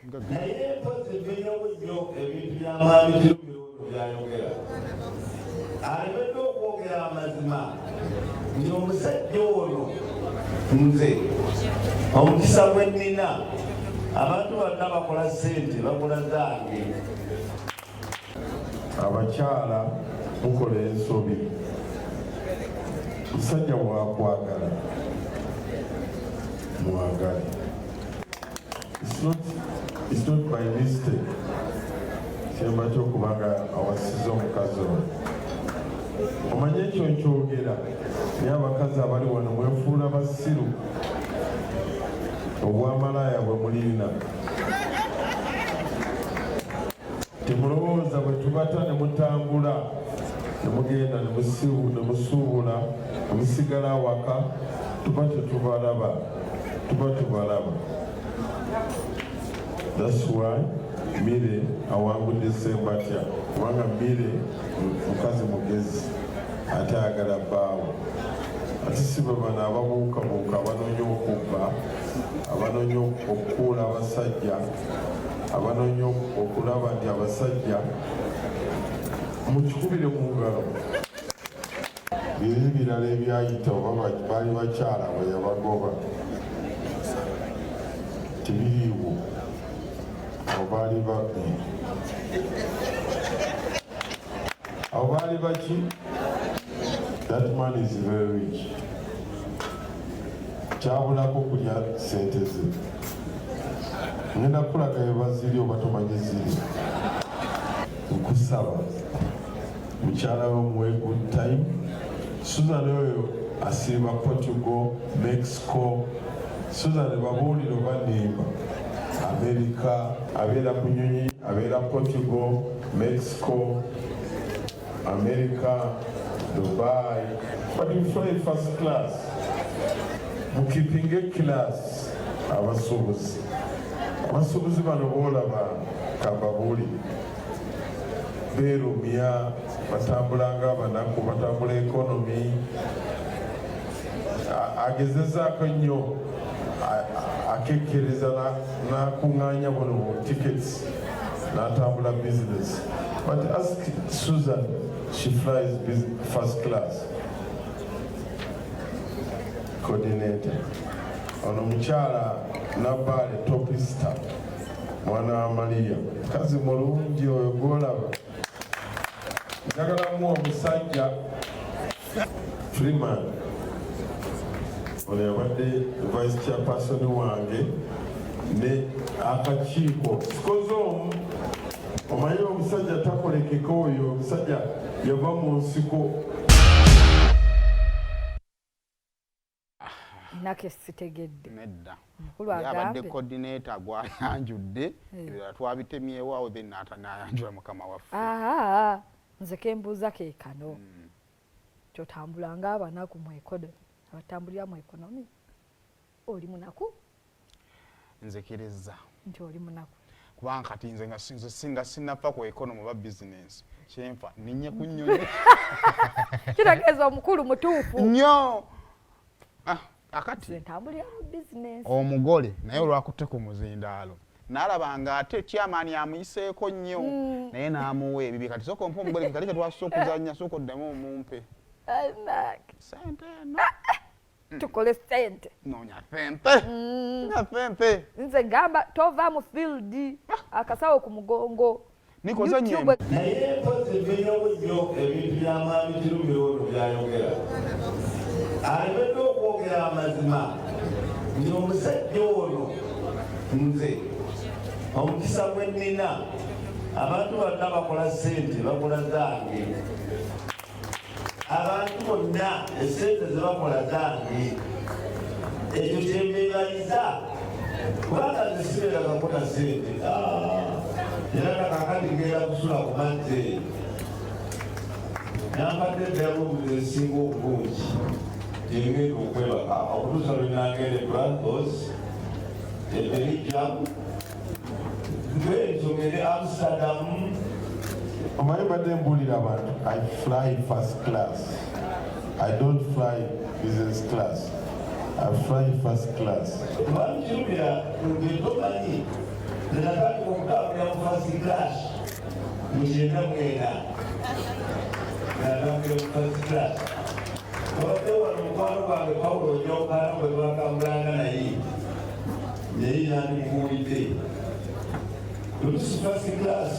Naye mpozi mmenyewo nnyo ebintu bya Mwami Kirumira ono by'ayogera. Alemedde okwogera amazima nti omusajja ono nze omukisa gwe nnina abantu bonna bakola ssente bakola zange. Abakyala mukola ensobi. Musajja bwakwagala mwagale. It's not by mistake. Kyemba kyokubanga awasiza omukazi ono. Omanye ekyo nkyogera naye abakazi abali wano mwefuula basiru obwamalaaya bwe mulina. Temulowooza bwe tubata ne mutambula ne mugenda ne musuubula ne musigala awaka tuba tetubalaba, tuba tubalaba. That's why Mire awangudde Ssembatya kubanga Mire mukazi mugezi ate ayagala bbaawe. Ate si bwe bano ababuukabuuka abanoonya okubba, abanoonya okukuula abasajja, abanoonya okulaba nti abasajja mukikubire mu ngalo. Biri ebirala ebyayita oba baali bakyala bwe yabagoba tebiriiwo, abo baali babbi, abo baali baki. That man is very rich. Kyabulako kulya sente ze. Ngenda kukulaga ebaziri oba tomanyi ziri. Nkusaba mukyala we muwe good time. Susan oyo asiiba Portugal, Mexico. Susan babuulire oba nimba. America, abeera ku nyonyi, abeera Portugal, Mexico, America, Dubai. But you fly first class. Mukipinge class abasuubuzi. Abasuubuzi bano boolaba kambabuulire. Beerumya, batambula ng'abanaku, batambula economy. Agezezaako nnyo, akekkereza n'akuŋŋaanya buno bu tickets n'atambula business. But ask Susan, she flies first class. Coordinator. Ono mukyala Nabbaale Topista, mwana wa Maria, mukazi mulungi oyo gw'olaba. Njagala muwa omusajja Freeman. Ono yabadde vice chairperson wange ne akakiiko sikoze omu. Omanyi omusajja takolekeka oyo, omusajja yava mu nsiko. Nake sitegedde. Nedda. Mukulu Yabadde agambe. coordinator gwayanjudde, ebirala twabitemyewo awo, then n'ayanjula mukama waffe. Aha, nze kembuuza ke kano. Kyotambula ng'abanaku mu economy, abatambulira mu economy, oli munaku? Nzikiriza. Nti oli munaku. Kubanga kati nze nga singa sinnafa ku economy oba business, kyenfa ninye ku nnyonyi. Kitegeeza omukulu mutuufu. Nnyo. Akati. Nze ntambulira mu business. Omugole naye olwakutte ku muzindaalo n'alaba ng'ate chairman amuyiseeko nnyo, naye n'amuwa ebibi. Kati sooka ompe omugole, kali ke twasusse okuzannya, sooka oddemu omumpe. Anake. Ssente eno. Tukole ssente. Noonya ssente. Noonya ssente. Nze ngamba tova mu field, akasawo ku mugongo. Nikoze nnyo. YouTube. Naye mpozi mmenyewo nnyo ebintu bya Mwami Kirumira ono by'ayogera. Alemedde okwogera amazima nti omusajja ono nze omukisa gwe nnina abantu bonna bakola ssente bakola zange. Abantu bonna essente ze bakola zange. Ekyo kye mbeebaliza kubanga nze sibeerangako na ssente. Era na kaakati ngenda kusula ku mazzi. Nampadde ddala esinga obulungi gye ngenda okwebaka okutuusa lwe nagenda e Brussels, e Belgium, bwentyo ngende Amsterdam. Omanyi mbadde mbuulira abantu, I fly first class. I don't fly business class. I fly first class. Mwami Kirumira, nge tomanyi Natandika okutambulira mu first class mu 94, natambulira mu first class. Abadde wano mukwano gwange Pawulo Ojokana, bwe twatambulanga naye, naye yandimubuulidde olusi first class.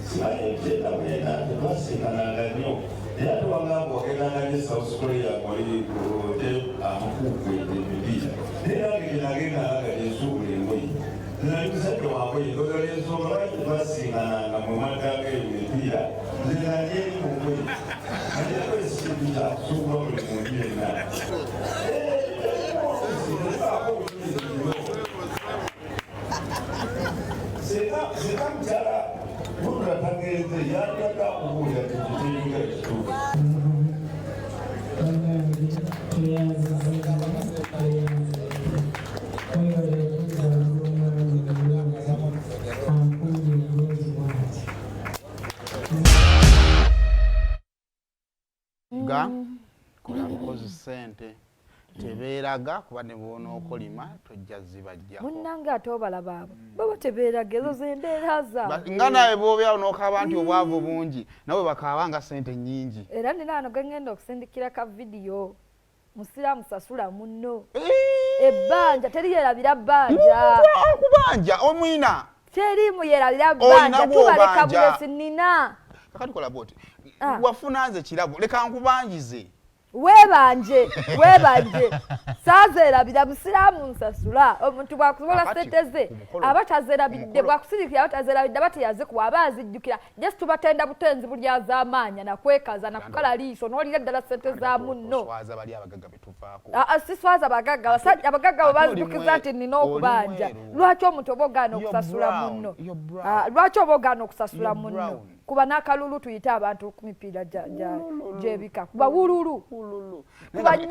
Simanyi 94 tetwasinkananga nnyo, naye ate wagamba wagendanga ne South Korea, ngoli ote amakuku emipiira, naye nange gyenagendanga nga gyensuubula engoye. Nali musajja wangoye, ndowooza lensonga lwaki tetwasinkananga. Mwe mwaddanga eyo emipiira, nze nga ndi eri mu ngoye. Naye ekintu kyakusuubula buli muntu yenna. Tebaako obujulizi nnyo. Singa mukyala Gudula tagenze, yandibadde akubuulira nti kyekyogera kituufu. Bannange, tweyanziza nnyo, tweyanziza. Mwebale okuzzaako omwami omulungi, ankuumye obulungi bw'ati. Ga kola bukozi, ssente tebeeraga, kuba ne bwonookolima tojja zibajjako. Munnange, ate obalaba abo baba tebeeraga, ezo zembeera zaabwe. Nga nawe bw'obeera n'okaaba nti obwavu bungi, nawe bakaaba nga ssente nnyingi. Era nina ano gengenda okusindikira ka vidiyo. Musiraamu sasula munno ebbanja, teri yerabira bbanja. Okubanja omwina. Teri muyerabira Olina bbanja, tubaleka. Bw'obanja. Bulesi nina. Kakati kola bwoti. Ah. Wafuna nze kirabo, leka nkubanjize. Weebanje, weebanje, saazeerabira. Musiraamu nsasula. Omuntu bwakusobola Kakati, sente ze ku mukolo- aba tazerabidde, ku mukolo- bwakusirikira aba tazerabidde, aba teyazikuwa, aba azijjukira. Just tubatenda butenzi buli az'amaanya nakwekaza nakukala liiso n'olira ddala sente za munno. Oswaza bali abagagga betuvaako. Ah, ah, siswaza bagagga. Abasajja abagagga bwe Ate oli bazijukiza nti nina oli okubanja. mweru. Lwaki omuntu oba ogaana You're okusasula brown, munno? you're brown. Ah, lwaki oba ogaana okusasula You're munno? brown. Kuba n'akalulu, tuyite abantu ku mipiira gy'ebika, kuba wululu. Wululu. Kuba.